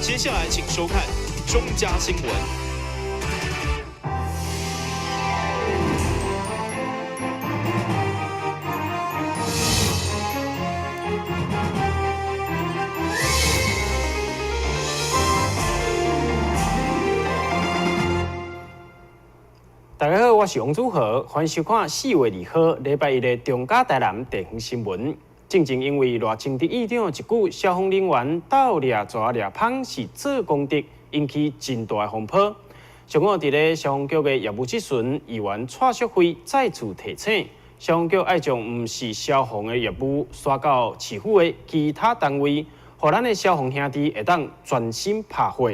接下來請收看中嘉新聞。大家好，我是王祖豪，歡迎收看4月2號禮拜一的中嘉台南地方新聞。進前因為賴清德院長一句消防人員鬥掠蛇掠蜂是做功德，引起真大的風波。上午佇咧消防局的業務質詢，議員蔡淑慧再次提醒，消防局愛將毋是消防的業務徙到市府的其他單位，予咱的消防兄弟會當專心拍火。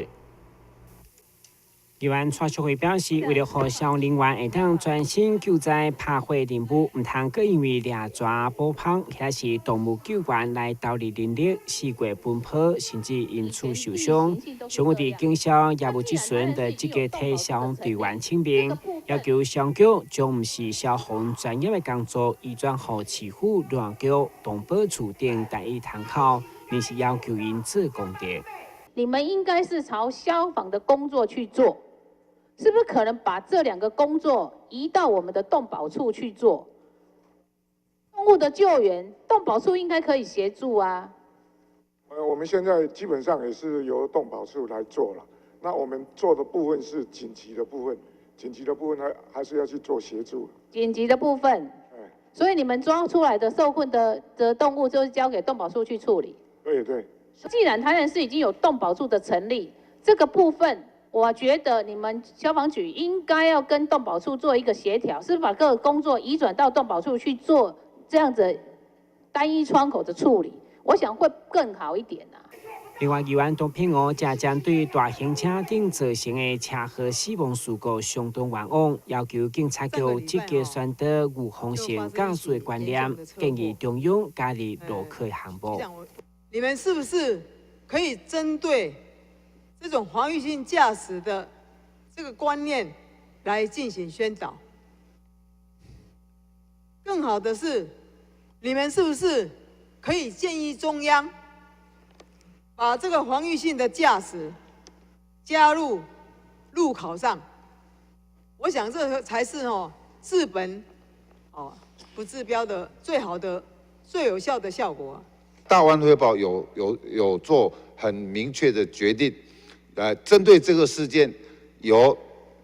議員蔡淑慧表示，為了予消防人員會當專心救災拍火任務，毋通閣因為掠蛇捕蜂，或者是動物救援來投入人力，四處奔波，甚至因此受傷。上午佇警消業務質詢，就積極替消防隊員請命，要求消防局將毋是消防專業的工作移轉予市府、亂局、動保處等單一窗口，而是要求𪜶做功德。你們應該是朝消防的工作去做。是不是可能把這兩個工作移到我們的動保處去做？動物的救援，動保處應該可以協助啊。我們現在基本上也是由動保處來做了。那我們做的部分是緊急的部分，緊急的部分還是要去做協助。緊急的部分，所以你們抓出來的受困的動物，就是交給動保處去處理。對對。既然台南市已經有動保處的成立，這個部分。我覺得你們消防局應該要跟動保處做一個協調，是把各個工作移轉到動保處去做這樣子單一窗口的處理，我想會更好一點啊。另外，議員董品娥也針對大型車頂造成的車禍死亡事故相當冤枉，要求警察局積極宣導預防性駕駛的觀念，建議中央加入路考的項目。你們是不是可以針對這種防禦性駕駛的這個觀念來進行宣導？更好的是，你們是不是可以建議中央把這個防禦性的駕駛加入路考上？我想這才是治本不治標的最好的、最有效的效果。大灣會報有做很明確的決定。來針對這個事件，由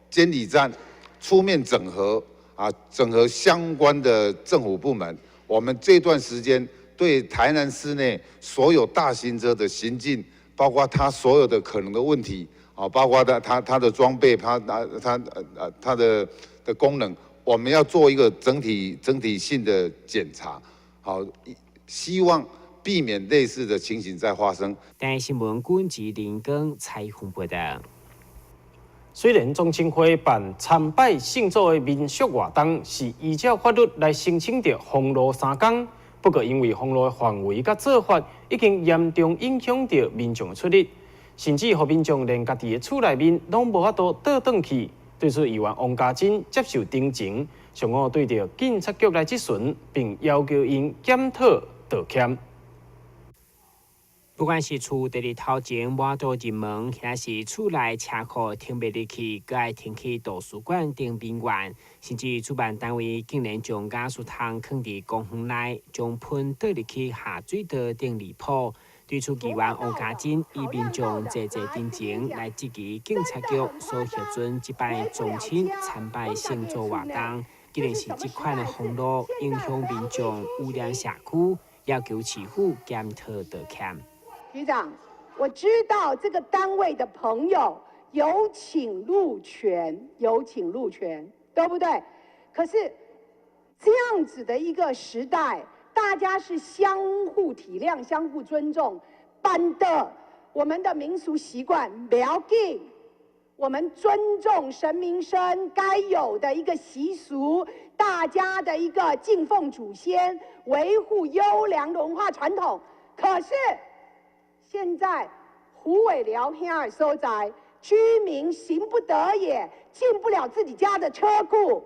監理站出面整合啊，整合相關的政府部門。我們這段時間對台南市內所有大型車的行進，包括它所有的可能的問題啊，包括它的裝備、它的功能，我們要做一個整體性的檢查，好，希望避免類似的情形再發生。台新聞軍事林光采訪報道。雖然宗親會辦參拜聖祖的民俗活動是依照法律來申請著封路3工，不過因為封路的範圍佮做法已經嚴重影響著民眾的出入，甚至予民眾連家己的厝內面攏無法度倒轉去。對此，議員王家珍接受陳情，上午對著警察局來質詢，並要求𪜶檢討道歉。不管是厝佇頭前無法度入門，抑是厝內車庫停袂入去，閣愛停去圖書館頂邊緣，甚至主辦單位竟然將瓦斯桶囥佇公園內，將噴倒入去下水道頂離譜。對此，議員王家珍以民眾濟濟陳情來質疑警察局所核准這擺宗親參拜聖祖活動，竟然是這款的封路影響民眾污染社區，要求市府檢討道歉。局長，我知道這個單位的朋友有請路權，有請路權，對不對？可是這樣子的一個時代，大家是相互體諒、相互尊重，辦的我們的民俗習慣不要緊，我們尊重神明生該有的一個習俗，大家的一個敬奉祖先，維護優良的文化傳統。可是現在虎尾寮兄的所在，居民行不得也，進不了自己家的車庫，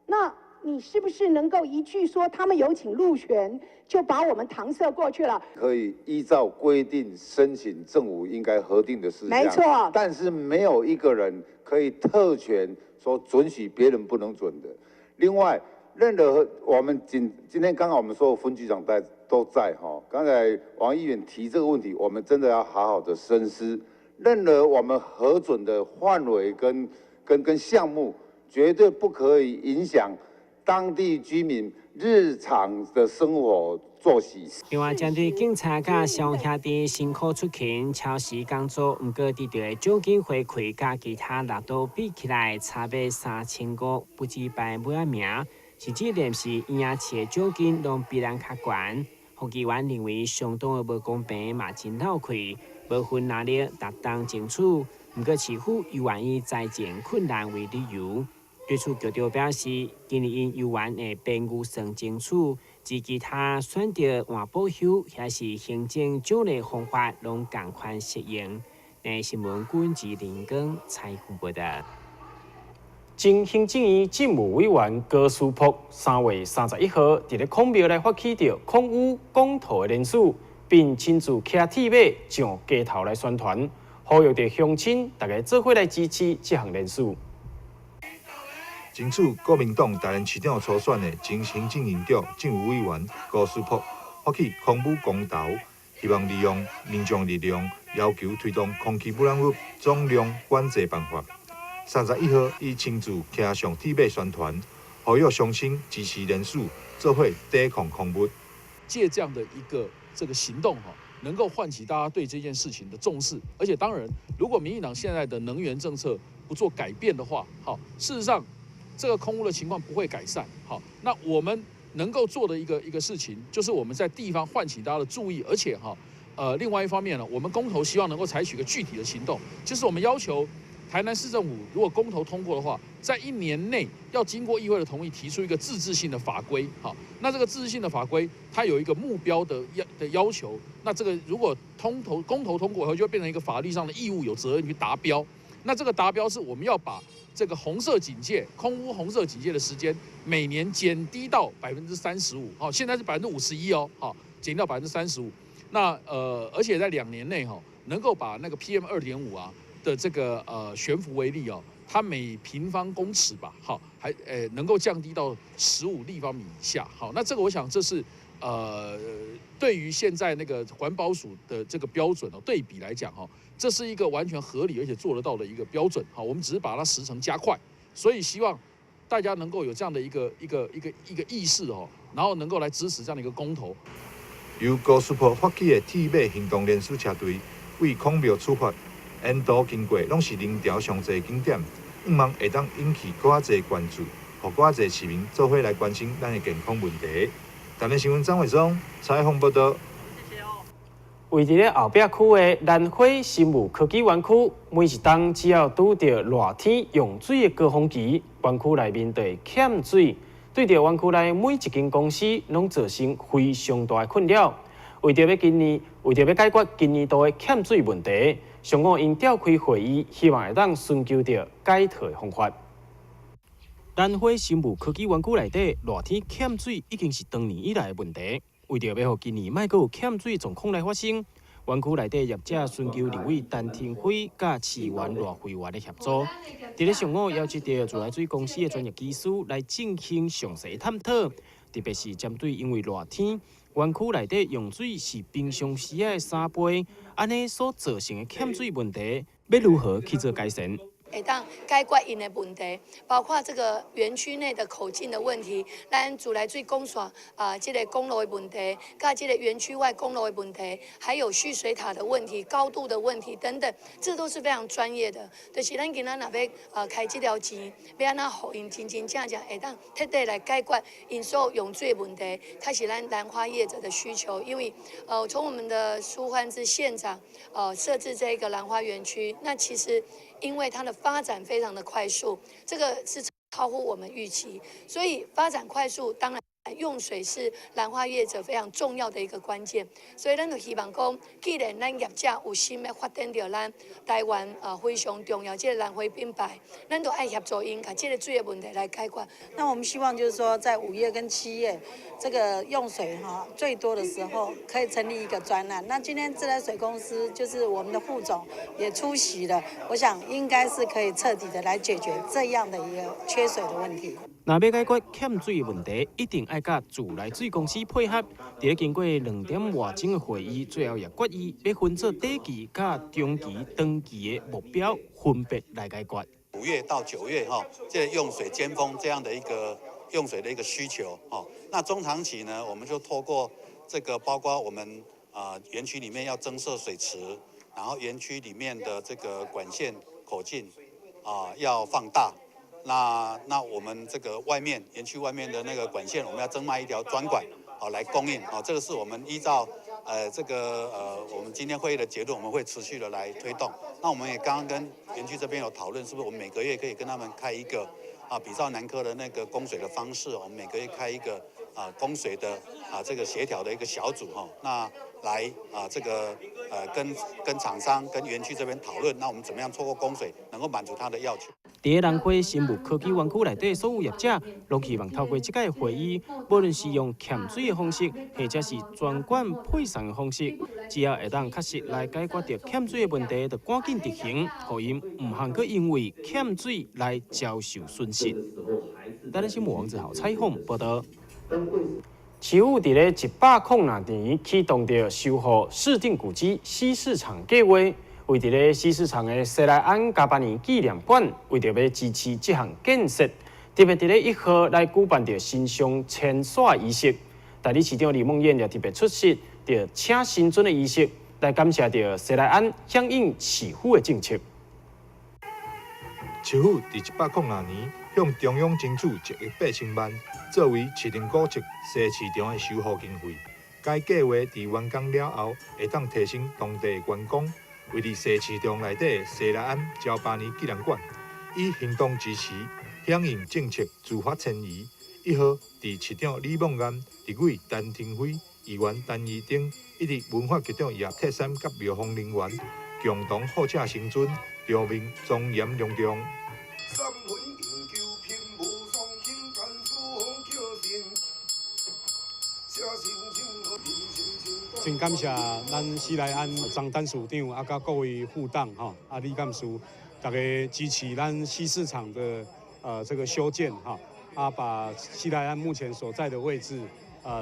那你是不是能夠一句說他們有請路權，就把我們搪塞過去了？可以依照規定申請政府應該核定的事項，沒錯。但是沒有一個人可以特權說准許別人不能准的。另外，任何我們今天剛好我們所有分局長在都在哈，剛才王議員提這個問題，我們真的要好好的深思。任何我們核准的範圍跟項目，絕對不可以影響當地居民日常的生活作息。另外，針對警察佮消防兄弟辛苦出勤、超時工作，毋過得著的獎金回饋佮其他六都比起來，差欲3500，不止排尾仔名，甚至連是嬰兒的獎金攏比人較懸。胡議員認為相當的無公平，嘛真鬧氣，無份能力達當爭取，毋過市府猶原以財政困難為理由。對此，局長表示，今年𪜶猶原會編預算爭取，至其他選擇換保修，抑是行政獎勵方法，攏仝款適用。台視新聞郭志林光採訪報道。前行政院政務委員高思博3月31號，佇咧孔廟來發起著空污公投的聯署，並親自騎鐵馬上街頭來宣傳，呼籲著鄉親大家做伙來支持這項聯署。爭取國民黨台南市長初選的前行政院長、政務委員高思博發起空污公投，希望利用民眾力量，要求推動空氣污染物總量管制辦法。31號，伊親自騎上鐵馬宣傳，呼籲鄉親支持聯署，做伙抵抗空污。借這樣的一個這個行動，哈，能夠喚起大家對這件事情的重視。而且，當然，如果民進黨現在的能源政策不做改變的話，好，事實上，這個空污的情況不會改善。好，那我們能夠做的一個事情，就是我們在地方喚起大家的注意，而且哈，另外一方面呢，我們公投希望能夠採取一個具體的行動，就是我們要求台南市政府，如果公投通過的話，在一年內要經過議會的同意，提出一個自治性的法規。好，那這個自治性的法規，它有一個目標的要求。那這個如果公投通過以後，就會變成一個法律上的義務，有責任去達標。那這個達標是我們要把這個紅色警戒、空污紅色警戒的時間每年減低到35%。好，現在是51%哦，好，減到百分之三十五。那而且在2年內哈，能夠把那個 PM 2.5啊的這個懸浮微粒哦，它每平方公尺吧，好，還能夠降低到15立方米以下。好，那這個我想這是對於現在那個環保署的這個標準哦，對比來講哈，這是一個完全合理而且做得到的一個標準。好，我們只是把它時程加快，所以希望大家能夠有這樣的一個意識哦，然後能夠來支持這樣的一個公投。由高思博發起的鐵馬行動聯署車隊，為孔廟出發，沿途經過攏是人潮上濟景點，向望會當引起閣較濟關注，予閣較濟市民做伙來關心咱的健康問題。台南新聞張偉忠採訪報道。位佇咧後壁區的蘭花生物科技園區，每一冬只要拄著熱天用水的高峰期，園區內面就會欠水，對著園區內每一間公司攏造成非常大的困擾。為著欲解決今年度的欠水問題，上午𪜶召開會議，希望會當尋求著解套的方法。蘭花生物科技園區內底熱天欠水已經是長年以來的問題。為著欲予今年莫閣有欠水狀況來發生，園區內底業者尋求立委陳亭妃佮市議員賴惠媛的協助。佇咧上午邀請著自來水公司的專業技師來進行詳細探討，特別是針對因為熱天園區內底用水是平常時的3倍，按呢所造成的欠水問題，欲如何去做改善？會當解決𪜶的問題，包括這個園區內的口徑的問題，咱自來水管線啊，這個公路的問題，佮這個園區外公路的問題，還有蓄水塔的問題、高度的問題等等，這都是非常專業的。就是咱今仔若欲開這條錢，欲按怎予𪜶真真正正會當徹底來解決𪜶所有用水的問題，才是咱蘭花業者的需求。因為從我們的蘇煥智縣長設置這個蘭花園區，那其實因為它的發展非常的快速，這個是超乎我們預期，所以發展快速當然用水是蘭花業者非常重要的一個關鍵，所以咱就希望講，既然咱業者有心欲發展著咱台灣非常重要這個蘭花品牌，咱就愛協助𪜶，共這個水的問題來解決。那我們希望就是說，在5月跟7月，這個用水哈最多的時候，可以成立一個專案。那今天自來水公司就是我們的副總也出席了，我想應該是可以徹底的來解決這樣的一個缺水的問題。若欲解決欠水問題，一定愛佮自來水公司配合。佇咧經過2點外鐘的會議，最後也決議欲分做短期佮中期、長期的目標，分別來解決。 5月到9月哈，這個用水尖峰這樣的一個用水的一個需求，哦，那中長期呢，我們就透過這個，包括我們啊園區裡面要增設水池，然後園區裡面的這個管線口徑啊要放大。那我們這個外面園區外面的那個管線，我們要增賣一條專管，好來供應，好，這個是我們依照這個我們今天會議的結論，我們會持續的來推動。那我們也剛剛跟園區這邊有討論，是不是我們每個月可以跟他們開一個啊比照南科的那個供水的方式，我們每個月開一個啊供水的啊這個協調的一個小組哈，那來啊這個跟廠商跟園區這邊討論，那我們怎麼樣透過供水能夠滿足他的要求。佇咧蘭花生物科技園區內底，所有業者攏希望透過這擺會議，無論是用欠水的方式，或者是專管配送的方式，只要會當確實來解決著欠水的問題，就趕緊執行，予𪜶毋通閣因為欠水來遭受損失。台南新聞王子豪採訪報導。市府佇咧106年啟動著修復市定古蹟西市場計劃。位佇咧西市場的施來庵加百年紀念館，為著欲支持這項建設，特別佇咧1號來舉辦著神像遷徙儀式。代理市長李孟諺也特別出席，著請神尊的儀式，來感謝著施來庵響應市府的政策。市府佇106年向中央爭取1億8千萬，作為市定古蹟西市場的修復經費。該計劃佇完工了後，會當提升當地觀光。位佇西市場內底施來庵蕉百年紀念館，以行動支持響應政策，自發遷移。1號佇市長李孟諺、立委陳亭妃、議員陳怡貞以及文化局長葉鐵珊佮廟方人員共同護請神尊，場面莊嚴隆重。真感謝咱施來庵張董事長啊，佮各位副董吼啊李幹事，逐家支持咱西市場的這個修建哈啊，把施來庵目前所在的位置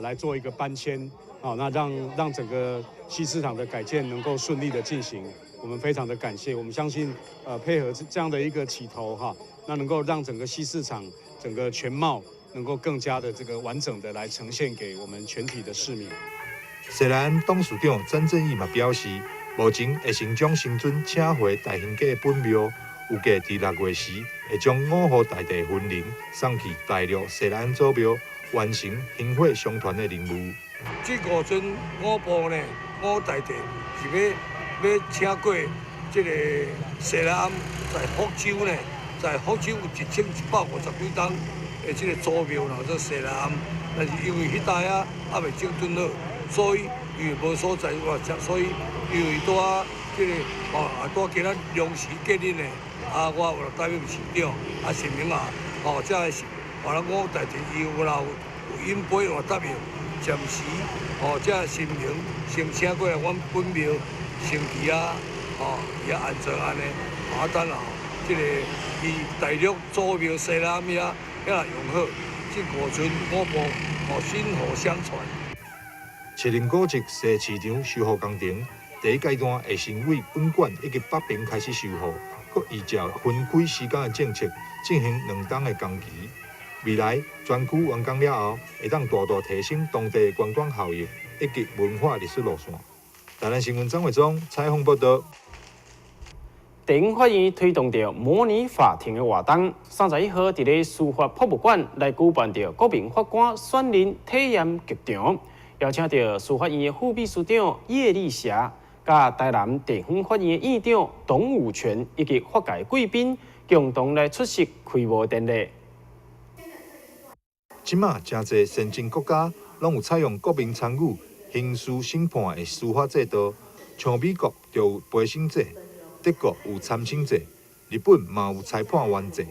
來做一個搬遷，好，那讓整個西市場的改建能夠順利的進行，我們非常的感謝，我們相信配合這樣的一個起頭哈，那能夠讓整個西市場整個全貌能夠更加的這個完整的來呈現給我們全體的市民。施來庵董事長曾正義嘛表示，目前會先將神尊請回大興街本廟，預計佇6月時會將五號大帝魂靈送去大陸施來庵祖廟，完成薪火相傳的任務。這五尊五部呢，五大帝是欲請過這個施來庵在福州呢，在福州有1150幾棟的這個祖廟啦，做施來庵，但是因為彼搭啊猶未整頓好。所以因為無所在，所以因為拄仔這個哦，啊拄仔今仔臨時建立的，啊我有代表市長，啊神明啊，哦，這個是，哦，咱五大帝伊有啦有引杯有答應，暫時，哦，這個神明先請過來阮本廟，先佇遐，哦，佇遐安葬按呢，啊等下，這個伊大陸祖廟施來庵遐遐用好，這五尊五部哦薪火相傳。市定古蹟西市場修復工程，第一階段會先為本館以及北邊開始修復，閣依照分開時間的政策進行兩冬的工期。未來全區完工了後，會當大大提升當地觀光效益以及文化歷史路線。台南新聞張偉忠採訪報導。地方法院推動著模擬法庭的活動，31號佇咧司法博物館來舉辦著國民法官選任體驗劇場。邀請著司法院的副秘書長葉麗霞，佮台南地方法院的院長董武全以及法界貴賓共同來出席開幕典禮。這馬誠濟先進國家攏有採用國民參與刑事審判的司法制度，像美國就有陪審制，德國有參審制，日本嘛有裁判員制。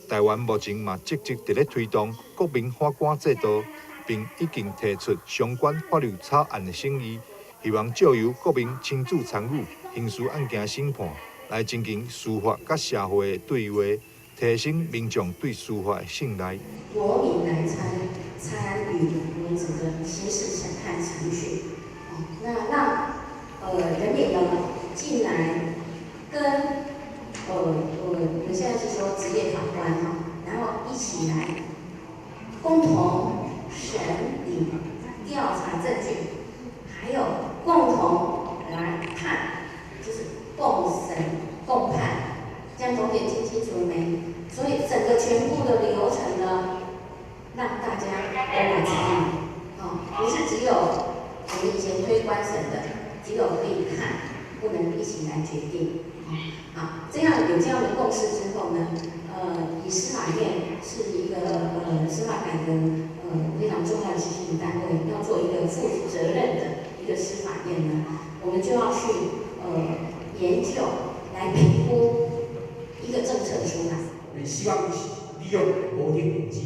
台灣目前嘛積極佇咧推動國民法官制度，並已經提出相關法律草案的審議，希望藉由國民親自參與刑事案件審判，來增進司法佮社會的對話，提升民眾對司法的信賴。國民來參與我們整個刑事審判程序，那讓人民呢進來跟我們現在是說職業法官哈，然後一起來共同審理、調查證據，還有共同來判，就是共審共判，這樣同學聽清楚了沒？所以整個全部的流程呢，讓大家都來參與，哦，不是只有我們以前推觀審的，只有可以看，不能一起來決定。好，這樣有這樣的共識之後呢，以司法院是一個司法改革非常重要的執行單位，要做一個負責任的一個司法院呢，我們就要去研究來評估一個政策出來。我們希望利用國定古蹟，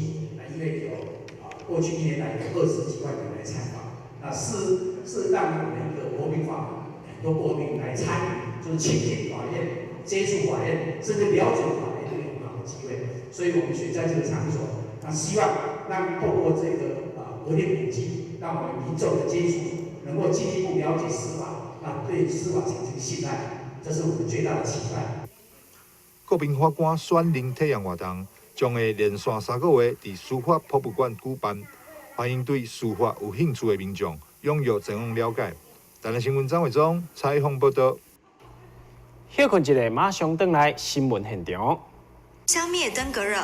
因為有過去一年來有20幾萬人來參訪，那是讓我們一個國民化，很多國民來參與，就是親近法院、接觸法院，甚至了解法院這個很好的機會。所以我們選在這個場所，那希望讓透過這個國定古蹟，讓我們民眾的接觸能夠進一步了解司法，那對司法產生信賴，這是我們最大的期待。國民法官選任體驗活動將會連續3個月佇司法博物館舉辦，歡迎對司法有興趣的民眾踴躍前往了解。台南新聞張偉忠採訪報道。歇睏一下，馬上轉來新聞現場。消滅登革熱，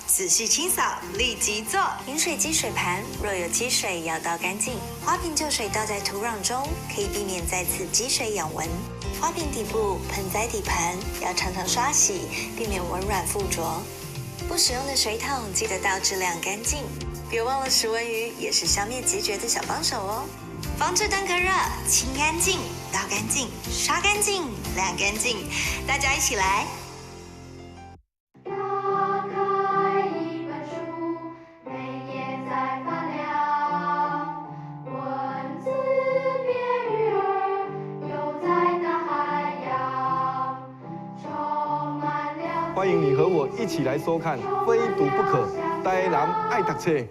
仔細清掃，立即做。飲水機水盤若有積水，要倒乾淨。花瓶舊水倒在土壤中，可以避免再次積水養蚊。花瓶底部、盆栽底盤要常常刷洗，避免蚊卵附着。不使用的水桶記得倒置晾乾淨。別忘了食蚊魚也是消滅孑孓的小幫手哦。防治登革熱，清乾淨，倒乾淨，刷乾淨，晾乾淨，大家一起來。打開一本書，每頁在發亮，文字變魚兒，游在大海洋，充滿了。歡迎你和我一起來收看《非讀不可》，台南愛讀冊。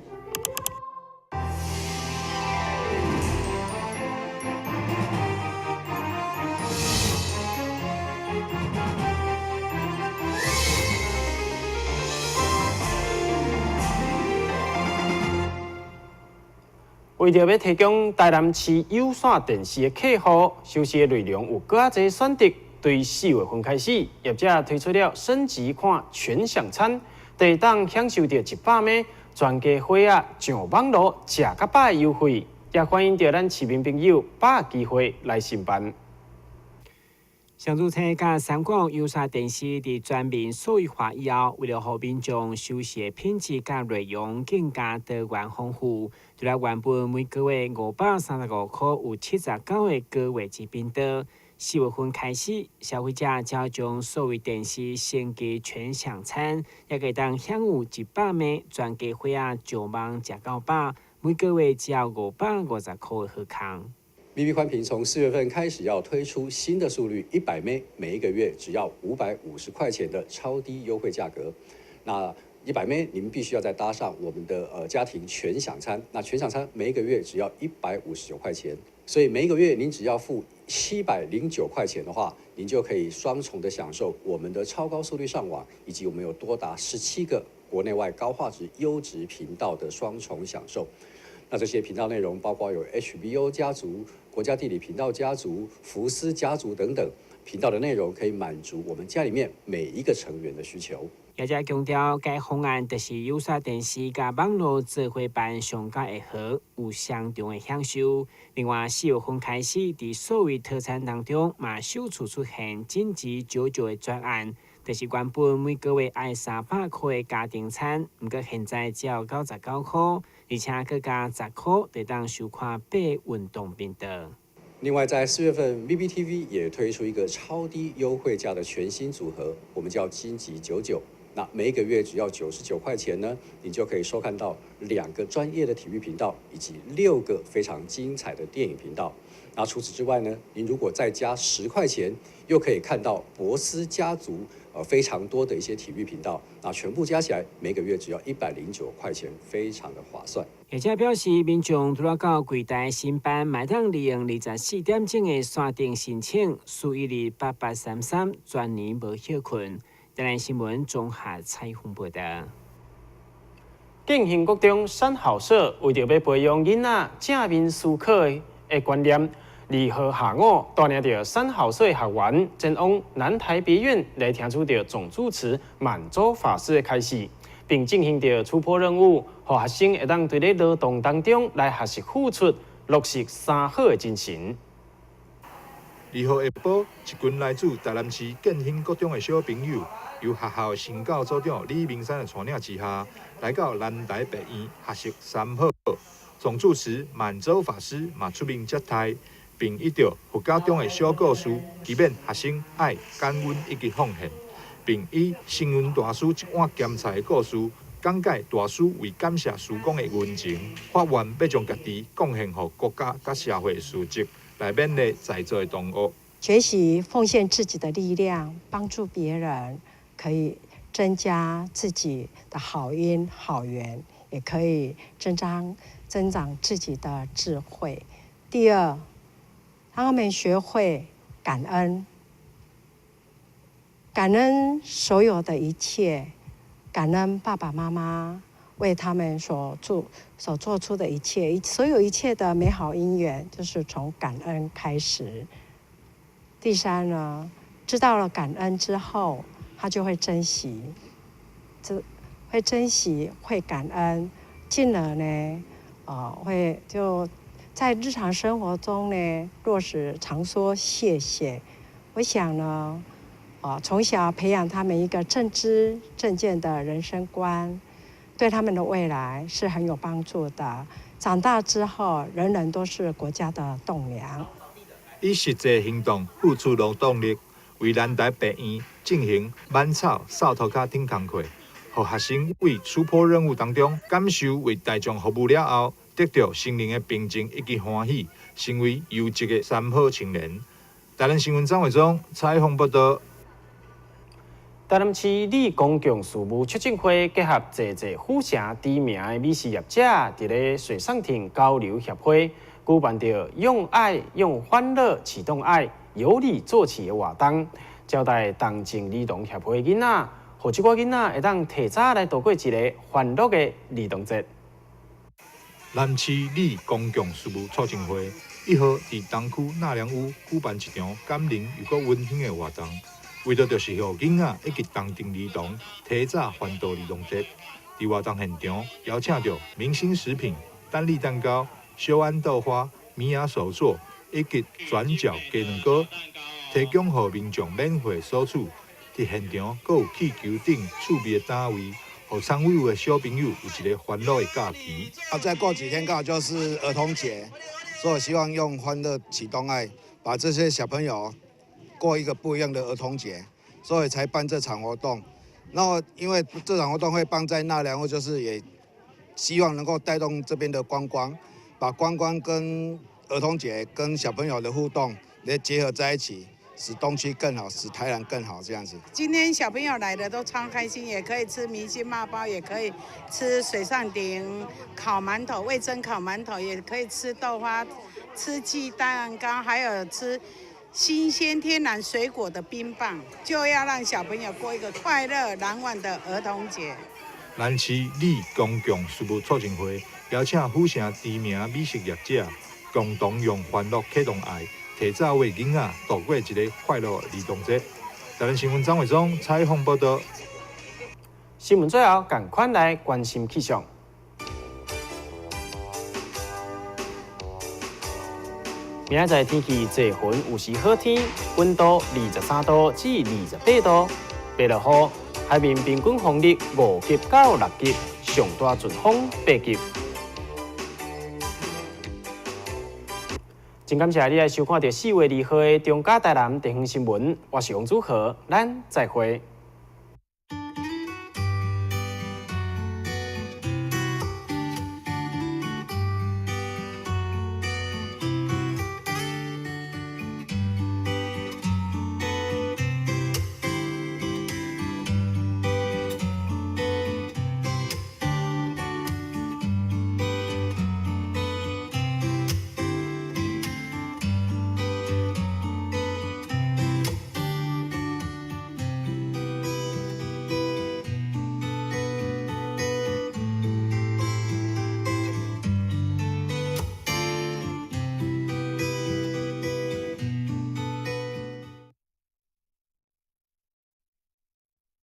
為著欲提供台南市有線電視的客戶，收視的內容有閣較濟選擇。對4月份開始，業者推出了升級看全享餐，會當享受著100枚全家伙仔上網路食較飽的優惠，也歡迎著咱市民朋友把握機會來申辦。上主參佮三廣有線電視佇全面數位化以後，為了予民眾收視的品質佮內容更加多元豐富，除了原本每個月535箍有79個高畫質頻道，4月份開始，消費者只要將數位電視升級全享餐，也會當享有100枚全家伙仔上網食到飽，每個月只要550箍的好康。 BB 寬頻從4月份開始要推出新的速率100 M，每一個月只要550塊錢的超低優惠價格。那100 M，你們必須要再搭上我們的家庭全享餐。那全享餐每一個月只要159塊錢，所以每一個月您只要付709塊錢的話，您就可以雙重的享受我們的超高速率上網，以及我們有多達17個國內外高畫質優質頻道的雙重享受。那這些頻道內容包括有 HBO 家族、國家地理頻道家族、福斯家族等等頻道的內容，可以滿足我們家裡面每一個成員的需求。業者強調，該方案就是有線電視佮網路做伙辦上較會好，有相同的享受。另外，4月份開始，佇數位套餐當中嘛首次出現緊急99的專案，就是原本每个月愛300箍的家庭餐，毋過現在只要99箍，而且閣加10箍就當收看八運動頻道。另外，在4月份，VVTV 也推出一個超低優惠價的全新組合，我們叫金集九九。那每個月只要99塊錢呢，你就可以收看到2個專業的體育頻道以及6個非常精彩的電影頻道。那除此之外呢，您如果再加10塊錢，又可以看到博斯家族非常多的一些體育頻道。那全部加起來，每個月只要109塊錢，非常的划算。而且表示，民眾除了到櫃台申辦，嘛會當利用24點鐘的線頂申請，412-8833，全年無歇睏。台南新聞綜合採訪報道。建興國中三好社為著欲培養囡仔正面思考的觀念，2號下午帶領著三好社的學員前往南台別院來聽取著總住持滿洲法師的開示，並進行著出坡任務，予學生會當佇咧勞動當中來學習付出、落實三好的精神。2號下晡，一群來自台南市建興國中的小朋友，由學校身教組長李明山的帶領之下，來到南台別院學習三好。總住持滿洲法師嘛出面接待，並依著佛教中的小故事，期勉學生愛感恩以及奉獻，並以星雲大師一碗鹹菜的故事，講解大師為感謝師公的恩情，發願欲將家己貢獻予國家佮社會事業，來勉勵在座的同學。學習奉獻自己的力量，幫助別人，可以增加自己的好因好緣，也可以增長自己的智慧。第二，他們學會感恩，感恩所有的一切，感恩爸爸媽媽為他們所做出的一切，所有一切的美好因緣，就是從感恩開始。第三呢，知道了感恩之後，他就會珍惜，這會珍惜，會感恩，進而呢，會就在日常生活中呢，落實常說謝謝。我想呢，從小培養他們一個正知正見的人生觀，對他們的未來是很有幫助的。長大之後，人人都是國家的棟梁。以實際行動付出勞動力，為南台別院進行挽草、掃塗跤等工課，予學生為出坡任務當中感受為大眾服務了後，得到心靈的平靜以及歡喜，成為優質的三好青年。台南新聞張偉忠採訪報道。台南市里公共事務促進會結合濟濟府城知名的美食業者，佇咧水上亭交流協會舉辦著用愛用歡樂啟動愛，由你做起的活動，招待同情兒童協會囡仔，予這寡囡仔會當提早來度過一個歡樂的兒童節。南市里公共事務促進會1號佇東區納涼屋舉辦一場感人又閣溫馨的活動，為著就是予囡仔以及同情兒童提早歡度兒童節。佇活動現場邀請著明星食品、丹麗蛋糕、小安豆花、米亞手作以及轉角雞卵糕，提供予民眾免費索取。佇現場閣有氣球等趣味的攤位，予參與的小朋友有一個歡樂的假期。啊，再過幾天剛好就是兒童節，所以我希望用歡樂啟動愛，把這些小朋友過一個不一樣的兒童節，所以才辦這場活動。那因為這場活動會辦在納涼屋，就是也希望能夠帶動這邊的觀光，把觀光跟兒童節跟小朋友的互動來結合在一起，使東區更好，使台南更好，這樣子。今天小朋友來的都超開心，也可以吃明星肉包，也可以吃水上亭烤饅頭、味噌烤饅頭，也可以吃豆花、吃雞蛋糕，還有吃新鮮天然水果的冰棒，就要讓小朋友過一個快樂難忘的兒童節。南市里公共事務促進會邀請府城知名美食業者，共同用歡樂啟動愛，提早為囡仔度過一個快樂兒童節。台南新聞張偉忠採訪報道。新聞最後，仝款來關心氣象。明仔載天氣濟雲，有時好天，溫度23度至28度。袂落雨，海面平均風力5級到6級，上大陣風8級。真感謝你來收看著4月2號的中嘉台南地方新聞，我是王祖豪，咱再會。